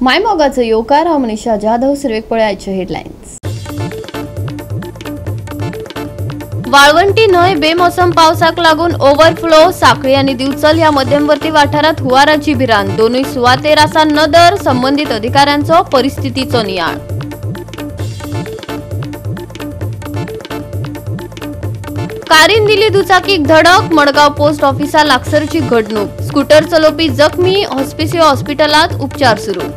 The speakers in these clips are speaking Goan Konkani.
मायमोगाचो येवकार. हांव मनीषा जाधव. सुरवेक पळयाचे हेडलायन्स. वाळवंटी न्हंय बेमोसम पावसाक लागून ओव्हरफ्लो. साखळी आनी दिवचल ह्या मध्यमवर्ती वाठारांत हुंवाराची भिरांत. दोनूय सुवातेर आसा नदर. संबंदीत अधिकाऱ्यांचो परिस्थितीचो नियाळ. कारीन दिली दुचाकीक धडक. मडगांव पोस्ट ऑफिसा लागसरची घडणूक. स्कूटर चलोवपी जखमी. हॉस्पिसियो हॉस्पिटलांत उपचार सुरू.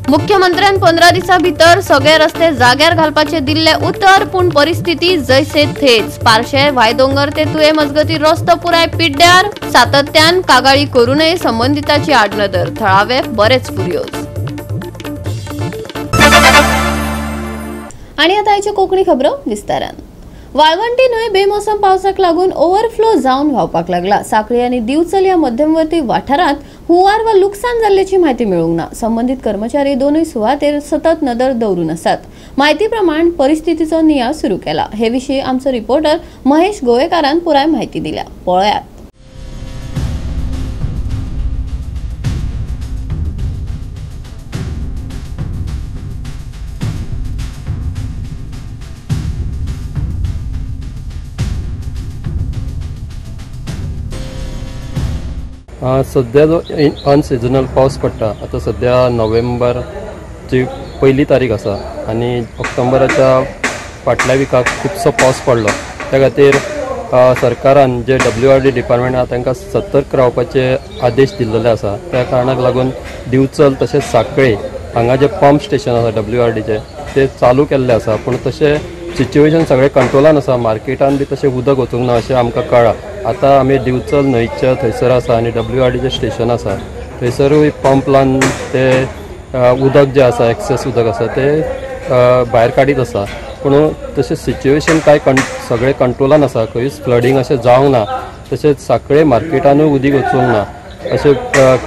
मुख्यमंत्र्यान 15 दिसां भितर सगळे रस्ते जाग्यार घालपाचे दिल्ले उतर, पूण परिस्थिती जैसे थेच. पार्शे वायदोंगर ते तुये मजगती रस्तो पुराय पिड्ड्यार. सातत्यान कागाळी करूनय संबंदिताची आडनदर. थळावे बरेच फुर्योज. आणि आता आयच्यो कोंकणी खबरो विस्तारान. वाळवंटी न्हंय बेमोसम पावसाक लागून ओव्हरफ्लो जावन व्हांवपाक लागला. साखळी आनी दिवचल ह्या मध्यमवर्ती वाठारांत हुंवार वा लुकसाण जाल्ल्याची म्हायती मेळूंक ना. संबंदीत कर्मचारी दोनूय सुवातेर सतत नदर दवरून आसात. म्हायती प्रमाण परिस्थितीचो नियाळ सुरू केला. हे विशीं आमचो रिपोर्टर महेश गोवेकारान पुराय म्हायती दिल्या. पळयात. सध्या जो अनसिजनल पावस पडटा, आतां सध्या नोव्हेंबरची पयली तारीख आसा आनी ऑक्टोबराच्या फाटल्या विकाक खुबसो पावस पडलो. त्या खातीर सरकारान जे WRD department आसा तांकां सतर्क रावपाचे आदेश दिल्लेले आसा. त्या कारणाक लागून दिवचल तशेंच साखळे हांगा जे पंप स्टेशन आसा WRDचे ते चालू केल्ले आसा. पूण तशें सिच्युएशन सगळें कंट्रोलान आसा. मार्केटान बी तशें उदक वचूंक ना अशें आमकां कळ्ळां. आतां आमी दिवचल न्हंयच्या थंयसर आसा आनी WRDचें स्टेशन आसा थंयसरूय पंप लावन ते उदक जें आसा एक्सेस उदक आसा तें भायर काडीत आसा. पूण तशें सिच्युएशन कांय सगळें कंट्रोलान आसा. खंयूच फ्लडींग अशें जावंक ना. तशेंच साखळे मार्केटानूय उदीक वचूंक ना अशें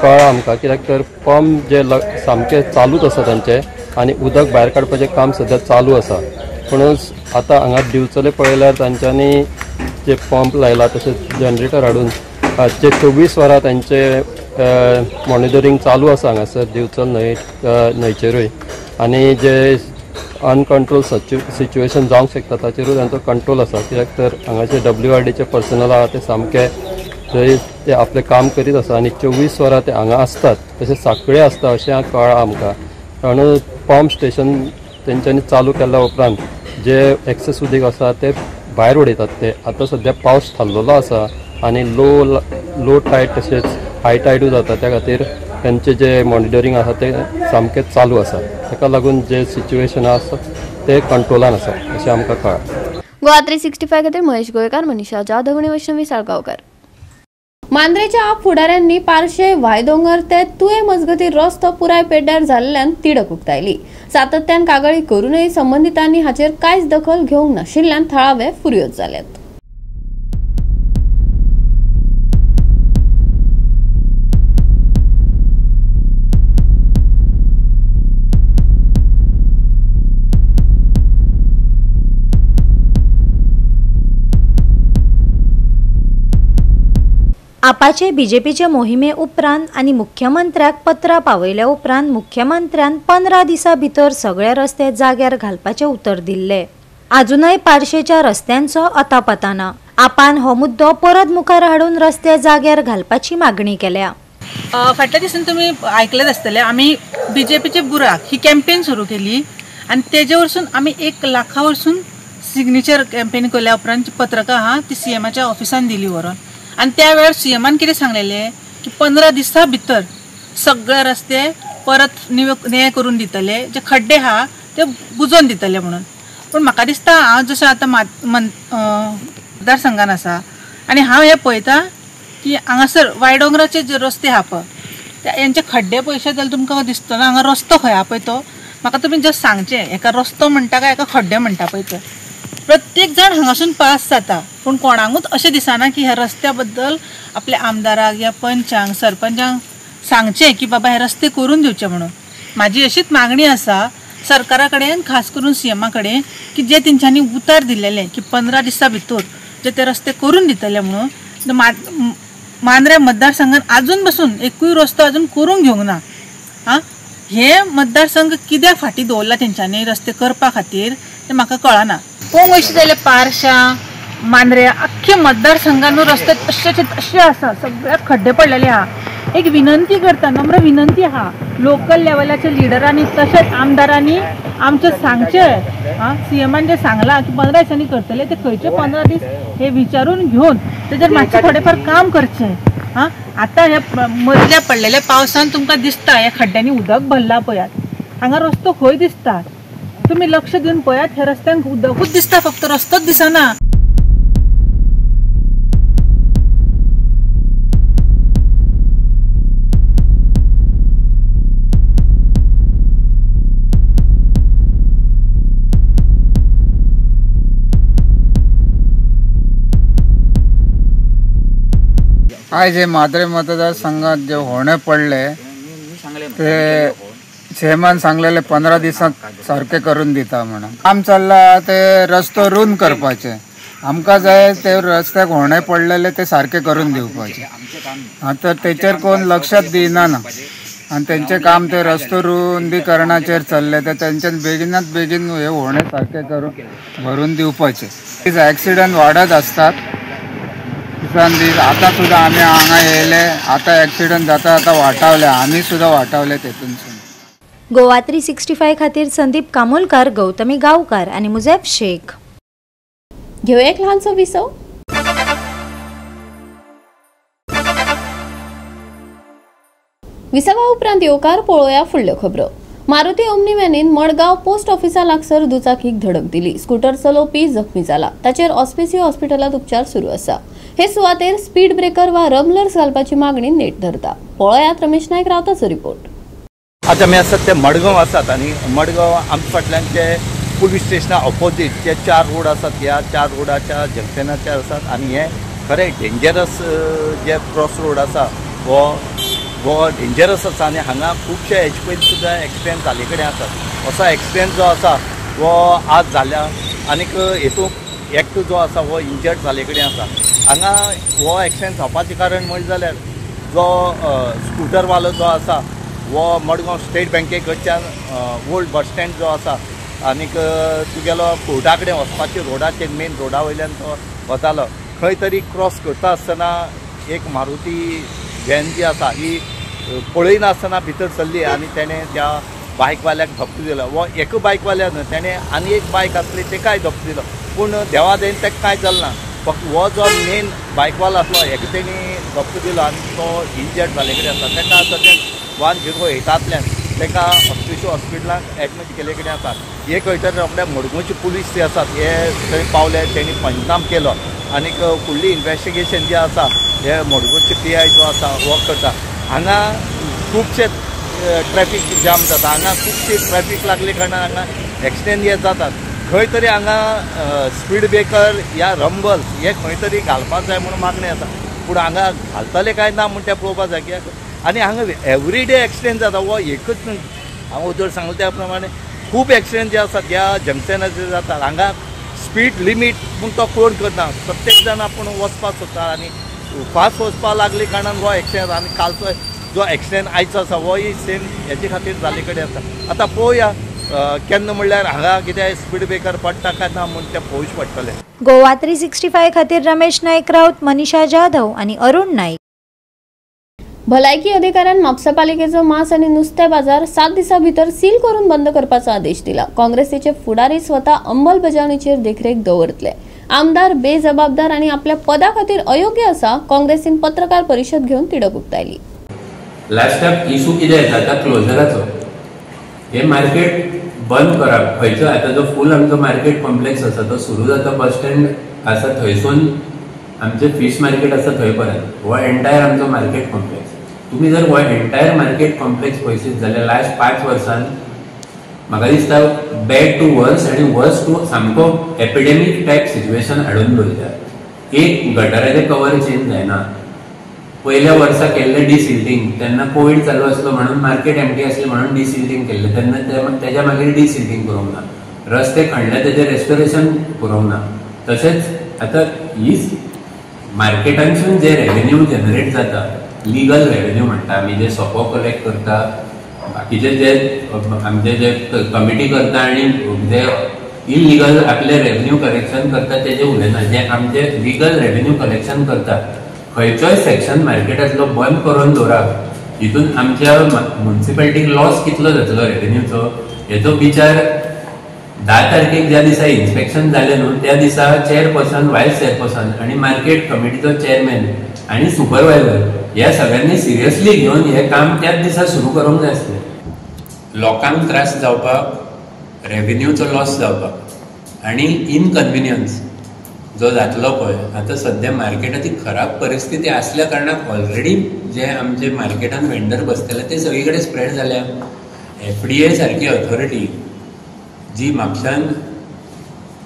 कळ्ळां आमकां. कित्याक तर पंप जे सामकें चालूच आसा तांचें आनी उदक भायर काडपाचें काम सद्या चालू आसा. पूण आतां हांगा दिवचले पळयल्यार तांच्यांनी जे पंप लायला तशेंच जनरेटर हाडून जे 24 वरां तांचे मॉनिटरींग चालू आसा हांगासर दिवचल न्हंयचेरूय. आनी जे अनकंट्रोल सिच्युएशन जावंक शकता ताचेरूय तांचो कंट्रोल आसा. कित्याक तर हांगाचे WRDचे पर्सनल आहा ते सामके थंय ते आपलें काम करीत आसा आनी 24 वरां ते हांगा आसतात. तशेंच साखळे आसता अशें कळ्ळां आमकां. म्हणून पंप स्टेशन तेंच्यांनी चालू केल्या उपरांत जे एक्सेस उदीक आसा ते भायर उडयतात. ते आतां सद्या पावस थारलेलो आसा आनी लो टायड तशेंच हाय टायडूय जाता. त्या खातीर तांचें जे मॉनिटरींग आसा तें सामकें चालू आसा. ताका लागून जे सिच्युएशन आसा तें कंट्रोलान आसा अशें आमकां कळ्ळां. गोवा 365 खातीर महेश गोवेकार, मनीषा जाधव आनी वैष्णवी साळगांवकर. मांद्रेच्या आप फुडाऱ्यांनी पार्शे वायदोंगर ते तुये मजगती रस्तो पुराय पेड्ड्यार जाल्ल्यान तिडक उक्तायली. सातत्यान कागाळी करूनय संबंदितांनी हाचेर कांयच दखल घेवंक नाशिल्ल्यान थळावे फुर्योज जाल्यात. आपाचे बीजेपीचे मोहिमे उपरांत आनी मुख्यमंत्र्याक पत्रां पावयल्या उपरांत मुख्यमंत्र्यान 15 दिसां भितर सगळे रस्ते जाग्यार घालपाचें उतर दिल्लें. आजुनय पार्शेच्या रस्त्यांचो अतापता ना. आपान हो मुद्दो परत मुखार हाडून रस्ते जाग्यार घालपाची मागणी केल्या. फाटल्या दिसान तुमी आयकलेच आसतलें, आमी बीजेपीचे बुराक ही कॅम्पेन सुरू केली आनी तेजे वरसून आमी 1 लाखा वरसून सिग्नेचर कॅम्पेन केल्या उपरांत पत्रकां आहा ती सीएमाच्या ऑफिसान दिली व्हरोन. आनी त्या वेळार सीएमान कितें सांगलेलें की 15 दिसां भितर सगळे रस्ते परत न्याय करून दितले, जे खड्डे आहा ते बुजोवन दितले म्हणून. पूण म्हाका दिसता हांव जशें आतां मतदारसंघान आसा आनी हांव हें पळयता की हांगासर वायडोंगराचे जे रस्ते आहा पळय हेंचे खड्डे पयशे जाल्यार तुमकां दिसतना हांगा रस्तो खंय आहा पळय तो म्हाका तुमी जस्ट सांगचें, एका रस्तो म्हणटा काय एका खड्डे म्हणटा पळय ते. प्रत्येक जाण हांगासून पास जाता पूण कोणाकूच अशें दिसना की ह्या रस्त्या बद्दल आपल्या आमदाराक या पंचांक सरपंचांक सांगचें की बाबा हे रस्ते करून दिवचे म्हणून. म्हाजी अशीच मागणी आसा सरकारा कडेन, खास करून सीएमा कडेन, की जे तेंच्यांनी उतर दिलेलें की 15 दिसां भितर जे ते रस्ते करून दितले म्हणून, मांद्रे मतदारसंघात अजून बसून एकूय रस्तो अजून करूंक घेवंक ना. आं, हे मतदारसंघ कित्याक फाटीं दवरला तेंच्यांनी रस्ते करपा खातीर तें म्हाका कळना. पळोवंक वयशी जाल्यार पारशा मांद्रे आख्खे मतदारसंघान रस्ते तश्शेचे तश्शे आसा, सगळ्याक खड्डे पडलेले आहा. एक विनंती करता, नम्र विनंती आहा लोकल लेवलाच्या लिडरांनी तशेंच आमदारांनी आमचें सांगचें. आं, सीएमान जें सांगलां की 15 दिसांनी करतले ते खंयचे 15 दीस हे विचारून घेवन तेजेर मातशें थोडें फार काम करचें. आं, आतां हे मदल्या पडलेल्या पावसान तुमकां दिसता ह्या खड्ड्यांनी उदक भरलां पळयात, हांगा रस्तो खंय दिसता तुमी लक्ष दिवन पळयात, ह्या रस्त्यांक उदकूच दिसता, फक्त रस्तोच दिसना. आयज हे माद्रे मतदारसंघात जे होणे पडले ते सीएमान सांगलेले 15 दिसांत सारके करून दिता म्हणून काम चल्ला. ते रस्तो रूंद करपाचे आमकां जाय, ते रस्त्याक होणे पडलेले ते सारके करून दिवपाचे. आतां तेचेर कोण लक्षात दिना ना आनी तेंचें काम ते रस्तो रुंदीकरणाचेर चल्ले, ते तेंच्यान बेगिनात बेगीन हे होणे सारके करून भरून दिवपाचे. एक्सिडंट वाडत आसतात दिसान दीस. आतां सुद्दां आमी हांगा येयले, आतां एक्सिडंट जाता जाता वाटावले, आमी सुद्दां वाटावले तेतूनसून. गोवा 365 खातीर संदीप कामोलकार, गौतमी गांवकार आनी मुजेफ शेख. घेवया एक ल्हानसो विसव. विसवा उपरांत येवकार पळोवया फुडल्यो खबरो. मारुती ओमनी व्हॅनीन मडगांव पोस्ट ऑफिसा लागसर दुचाकीक धडक दिली. स्कूटर चलोवपी जखमी जाला, ताचेर ऑस्पिसियो हॉस्पिटलांत उपचार सुरू आसा. हे सुवातेर स्पीड ब्रेकर वा रमलर्स घालपाची मागणी नेट धरता. पळयात रमेश नायक रावताचो रिपोर्ट. आतां आमी आसात ते मडगांव आसात आनी मडगांव आमच्या फाटल्यान जे पुलीस स्टेशना ऑपोजीट जे 4 रोड आसात, ह्या 4 रोडाच्या जंक्शनाचेर आसात आनी हे खरें डेंजरस जे क्रॉस रोड आसा हो हो डेंजरस आसा आनी हांगा खुबशे हेजे पयलीं सुद्दां एक्सिडेंट जाल्ले कडेन आसात. असो एक्सिडेंट जो आसा हो आज जाल्या आनीक हेतून एकटो जो आसा हो इंजर्ड जाल्ले कडेन आसा. हांगा हो एक्सिडेंट जावपाचें कारण म्हणलें जाल्यार जो स्कुटरवालो जो आसा हो मडगांव स्टेट बँके कडच्यान ओल्ड बस स्टँड जो आसा आनीक तुगेलो कोर्टा कडेन वचपाचे रोडाचेर मेन रोडा वयल्यान तो वतालो. खंय तरी क्रॉस करता आसतना एक मारुती व्हॅन जी आसा ही पळयनासतना भितर सरली आनी तेणें त्या बायकवाल्याक धपको दिलो. हो एक बायकवाल्या न्हय, तेणें आनी एक बायक आसली तेकाय धपको दिलो, पूण देवा दयेन तेका कांय जालें ना. फक्त हो जो मेन बायकवालो आसलो हेका तेणी धपको दिलो आनी तो इंजर्ड जाल्ले कडेन आसा. तेका सद्याक 108 ताका ऑस्पिसियो हॉस्पिटलांत एडमीट केल्ले कडेन आसा. हे कळटकीर रोखडे मडगांवचे पुलीस जे आसात हे थंय पावले, तेणी पंचनाम केलो आनीक फुडली इन्वेस्टिगेशन जे आसा हे मडगांवचे PI जो आसा हो करता. हांगा खुबशे ट्रॅफीक जाम जाता, हांगा खुबशी ट्रॅफीक लागले कारणान हांगा एक्सिडेंट हे जातात. खंय तरी हांगा स्पीड ब्रेकर या रंबल्स हे खंय तरी घालपाक जाय म्हणून मागणी आसा, पूण हांगा घालतले काय ना म्हूण तें पळोवपाक जाय. कित्याक आनी हांगा एवरीडे एक्सिडेंट जाता, हो एकूच न्हय. हांव वोदोळ सांगलें त्या प्रमाणे खूब एक्सिडेंट जे आसात ह्या जंक्शनाचेर जातात. हांगा स्पीड लिमीट पूण तो कोण करना, प्रत्येक जाण आपूण वचपाक सोदता आनी फास्ट वचपाक लागले कारणान हो एक्सिडेंट. आनी कालचो जो एक्सिडेंट आयचो आसा होय सेम हेजे खातीर जाल्ले कडेन आसा. आतां पळोवया केन्ना म्हणल्यार हांगा कितें स्पीड ब्रेकर पडटा काय ना म्हूण तें पळोवचें पडटलें. गोवा 365 खातीर रमेश नायक राऊत, मनीषा जाधव आनी अरुण नायक. भलायकी अधिकाऱ्यान म्हापसा पालिकेचो मांस आनी नुस्तें बाजार 7 दिसां भितर सील करून बंद करपाचो आदेश दिला. काँग्रेसीचे फुडारी स्वता अंमलबजावणीचेर देखरेख दवरतले. आमदार बेजबाबदार आनी आपल्या पदा खातीर अयोग्य आसा. काँग्रेसीन पत्रकार परिशद घेवन तिडक उक्तायली. लास्टाक इशू कितें येता आतां क्लोजराचो. हे मार्केट बंद करप खंयचो आतां जो फूल आमचो मार्केट कॉम्प्लेक्स आसा तो सुरू जाता बस स्टँड आसा थंयसून आमचें फीश मार्केट आसा थंय पर्यंत हो एंटायर आमचो मार्केट कॉम्प्लेक्स. तुम्ही जर हो एंटायर मार्केट कॉम्प्लेक्स पळयशीत जाल्यार लास्ट 5 वर्सांत म्हाका दिसता बॅड टू वर्स आनी वर्स टू सामको एपिडेमीक टायप सिच्युएशन हाडून दवरल्या. एक गटाराचें कवर चेंज जायना. पयल्या वर्सा केल्लें डिसिल्टींग, तेन्ना कोवीड चालू आसलो म्हणून मार्केट एमटी आसलें म्हणून डिसिल्टींग केल्लें, तेन्ना तेज्या मागीर डिसिल्टींग करूंक ना. रस्ते खणले तेजें रेस्टोरेशन करूंक ना. तशेंच आतां हीच मार्केटांसून जे रेवेन्यू जनरेट जाता, लिगल रेवेन्यू म्हणटा आमी, जे सोपो कलेक्ट करता, बाकीचे जे आमचे जे कमिटी करता आनी जे इलिगल आपले रेवेन्यू कलेक्शन करता तेजे उलयना, जे आमचे लिगल रेवेन्यू कलेक्शन करता खंयचोय सेक्शन मार्केटांतलो बंद करून दवरप हितून आमच्या म्युनिसिपालिटीक लॉस कितलो जातलो रेवेन्यूचो हेचो विचार 10 तारखेक ज्या दिसा इन्स्पेक्शन जालें न्हू त्या दिसा चेअरपर्सन, वायस चेअरपर्सन आनी मार्केट कमिटीचो चेअरमॅन आनी सुपरवायझर ह्या सगळ्यांनी सिरियसली घेवन हें काम त्याच दिसा सुरू करूंक जाय आसलें. लोकांक त्रास जावपाक, रेवेन्यूचो लॉस जावपाक आनी इनकन्विनियन्स जो जातलो पळय, आतां सद्या मार्केटाची खराब परिस्थिती आसल्या कारणान ऑलरेडी जे आमचे मार्केटान वेंडर बसतले ते सगळी कडेन स्प्रेड जाल्या. FDA सारकी ऑथॉरिटी जी म्हापशान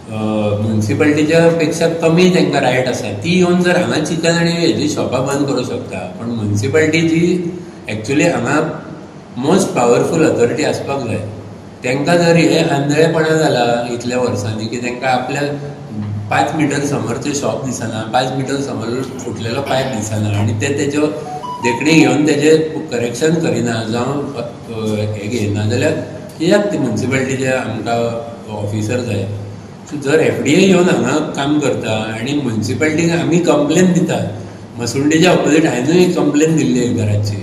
म्युनिसिपालिटीच्या पेक्षा कमी तांकां रायट आसा ती येवन जर हांगा चिकन आनी हेजी शॉपां बंद करूं शकता, पण म्युनिसिपालिटी जी एक्चुली हांगा मोस्ट पावरफूल ऑथॉरिटी आसपाक जाय तांकां जर हे आंधळेपणां जालां इतल्या वर्सांनी की तांकां आपल्या 5 मिटर समोरचें शॉप दिसना, 5 मिटर समोर फुटलेलो पायप दिसना आनी ते तेज्यो देखणी घेवन तेजें करेक्शन करिना जावं हें घेयना जाल्यार कित्याक ती म्युनिसिपालिटीचे आमकां ऑफिसर जाय. सो जर FDA येवन हांगा काम करता आनी म्युनिसिपालिटीक आमी कंप्लेन दिता, मसुंडेच्या ऑपोजीट हांवेंनूय एक कंप्लेन दिल्ली घराची,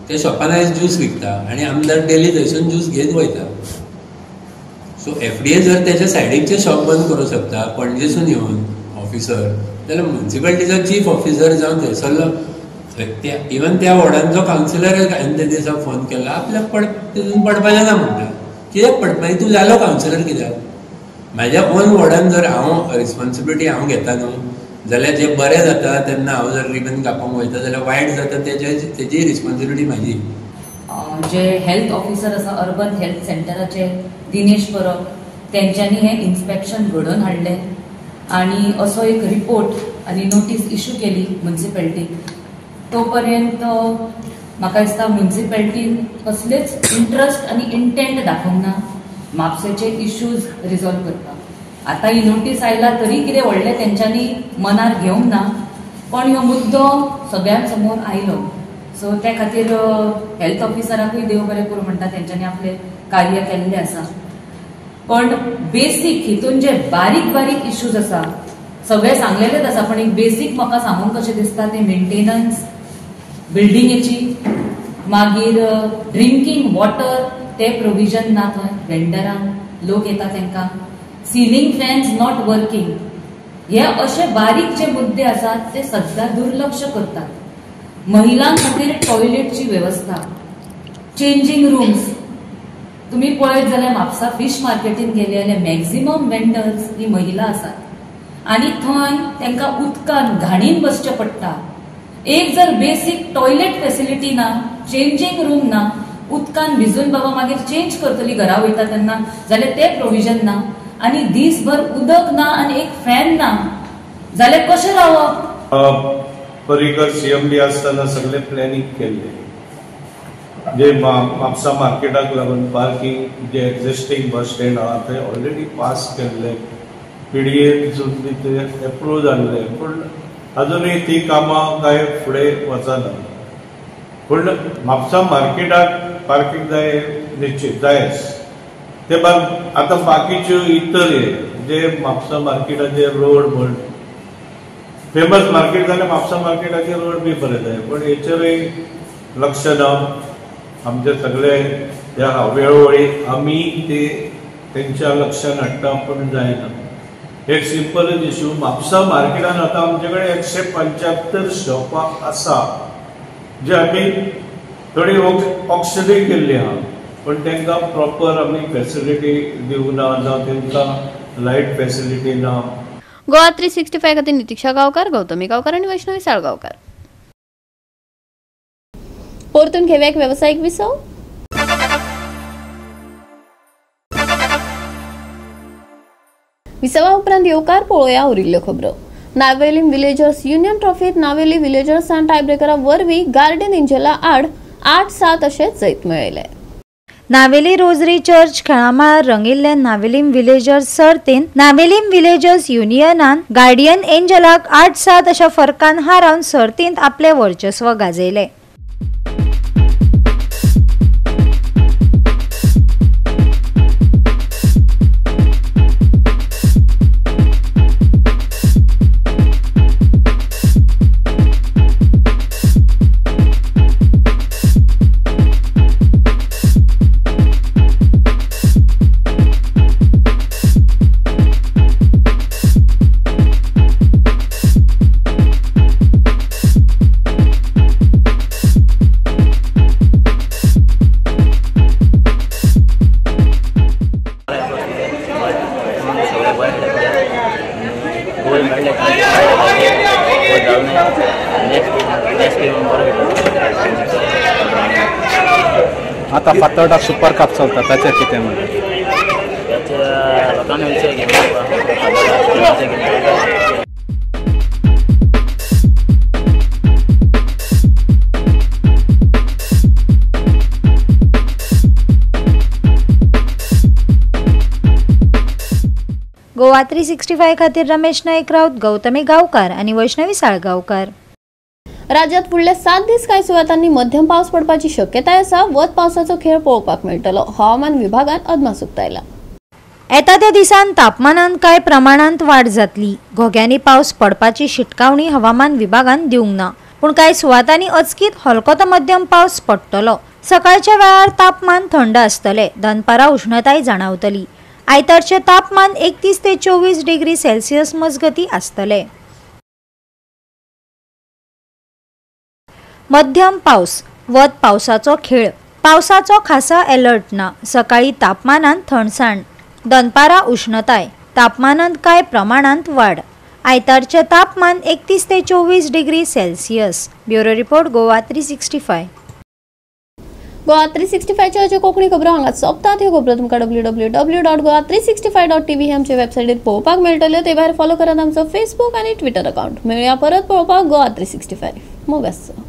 त्या शॉपान आयज ज्यूस विकता आनी आमदार डेली थंयसून ज्यूस घेत वयता. सो FDA जर त्याच्या सायडीकचे शॉप बंद करूं शकता पणजेसून येवन ऑफिसर, जाल्यार म्युनिसिपालिटीचो चीफ ऑफिसर जावन थंयसरलो इवन त्या वॉर्डांचो कावन्सिलर हांवें त्या दिसा फोन केला, आपल्याक तितून पडपाचें ना म्हणटा. कित्याक पडपा? तूं जालो कावन्सिलर कित्याक? म्हाज्या ओन वॉर्डान जर हांव रिस्पोन्सिबिलिटी हांव घेता न्हू जाल्यार जें बरें जाता तेन्ना हांव जर रिबन कापूंक वयता जाल्यार वायट जाता तेजी रिस्पोन्सिबिलिटी म्हाजी. जे हेल्थ ऑफिसर आसा अर्बन हेल्थ सेंटराचे दिनेश परब तेंच्यांनी हें इन्स्पेक्शन घडोवन हाडलें आनी असो एक रिपोर्ट आनी नोटीस इशू केली म्युनिसिपालिटीक. तो पर्यंत म्हाका दिसता म्युनिसिपालिटीन कसलेच इंट्रस्ट आनी इंटेंट दाखोवंक ना म्हापशेचे इश्यूज रिजॉल्व करपाक. आतां ही नोटीस आयला तरी कितें व्हडलें तेंच्यांनी मनार घेवंक ना, पण ह्यो मुद्दो सगळ्यां समोर आयलो. सो त्या खातीर हेल्थ ऑफिसराकूय देव बरें करूं म्हणटा, तेंच्यांनी आपलें कार्य केल्लें आसा. पण बेसीक हितून जे बारीक बारीक इश्यूज आसा सगळे सांगलेलेच आसा, पण एक बेसीक म्हाका सांगूंक कशें दिसता ते मेंटेनन्स बिल्डिंगेची, मागीर ड्रिंकींग वॉटर ते प्रोविजन ना थंय वेंडरांक लोक येता तांकां, सिलींग फॅन्स not working, हे अशे बारीक जे मुद्दे आसात ते सद्या दुर्लक्ष करतात. महिलां खातीर टॉयलेटची वेवस्था, चेंजींग रूम्स, तुम्ही पळयत जाल्यार म्हापसा फिश मार्केटीन गेले जाल्यार मॅक्झिमम वेंडर्स ही महिला आसात आनी थंय तांकां उदकान घाणीन बसचें पडटा. एक जर बेसीक टॉयलेट फेसिलिटी ना, चेंजींग रूम ना, उदकान भिजून बाबा मागीर चेंज करतली घरा वयता तेन्ना जाल्यार ते प्रोविजन ना आनी दीसभर उदक ना आनी एक फॅन ना जाल्यार कशें रावप? पर्रीकर CMD आसतना सगळे प्लॅनिंग केल्ले जे म्हापसा मार्केटाक लागून पार्किंग जे एक्झिस्टींग बस स्टँड आहा थंय ऑलरेडी पास केल्ले, PDA बी ते एप्रूव जाल्ले, पूण अजुनूय ती कामां कांय फुडें वचना. पूण म्हापसा मार्केटाक पार्किंग जाय निश्चित जायच. ते भायर आतां बाकीच्यो इतर हे जे म्हापसा मार्केटाचे रोड म्हण फेमस मार्केट जाल्यार म्हापसा मार्केटाचे रोड बी बरे जाय, पूण हेचेरूय लक्ष ना. आमचे सगळे ह्या वेळोवेळी आमी ते तेंच्या लक्षान हाडटा पूण जायना. एक सिंपलच इशू, म्हापसा मार्केटान आतां आमचे कडेन 175 शॉपां आसा जे आमी थोडी ऑक्शनूय केल्ली आहा, पूण तांकां प्रॉपर आमी फेसिलिटी दिवंक ना, जावं तांकां लायट फेसिलिटी ना. गोवा 365 खातीर नितिक्षा गांवकार, गौतमी गांवकार आनी वैष्णवी साळगांवकार. परतून घेवया एक वेवसायीक विसव. विसवा उपरांत येवकार पळोवया उरिल्ल्यो खबरो. नावेली विलेजर्स युनियन ट्रॉफीत नावेली विलेजर्सान टायब्रेकरा वरवीं गार्डियन एंजला आड 8-7 अशें जैत मेळयलें. नावेली रोजरी चर्च खेळामळार रंगिल्ले Navelim villagers सर्तीन Navelim villagers युनियनान guardian एंजलाक 8-7 अशा फरकान हारावन सर्तींत आपले वर्चस्व गाजयले. आता फातोर्डा सुपर कप चलता ताचेर कितें म्हणटा? गोवा 365 खातीर रमेश नाईक राऊत, गौतमी गावकार आणि वैष्णवी साळगावकार. राज्यात फुडले 7 दीस कांय सुवातांनी मध्यम पावस पडपाची शक्यताय आसा. वत पावसाचो खेळ पळोवपाक मेळटलो. हवामान विभागान अदमास उक्तायला. येता त्या दिसान तापमानांत कांय प्रमाणांत वाड जातली. घोग्यांनी पावस पडपाची शिटकावणी हवामान विभागान दिवंक ना, पूण कांय सुवातांनी अचकीत हलको तो मध्यम पावस पडटलो. सकाळच्या वेळार तापमान थंड आसतले, दनपारा उष्णताय जाणावतली. आयतारचें तापमान 31 ते 24 डिग्री सेल्सियस मजगती आसतले. मध्यम पावस, वत पावसाचो खेळ. पावसाचो खासा अलर्ट ना. सकाळी तापमानांत थंडसाण, दनपारा उष्णताय, तापमानांत कांय प्रमाणांत वाड. आयतारचें तापमान 31 ते 24 degree Celsius. Bureau report, Goa 365. Goa 365च्या अश्यो कोंकणी खबरो हांगा सोंपतात. ह्यो खबरो तुमकां www.goa365.tv हे आमचे वेबसायटीर पळोवपाक मेळटल्यो. ते भायर फॉलो करात आमचो फेसबूक आनी ट्विटर अकाउंट. मेळया परत पळोवपाक गोवा 365. मोग आसचो.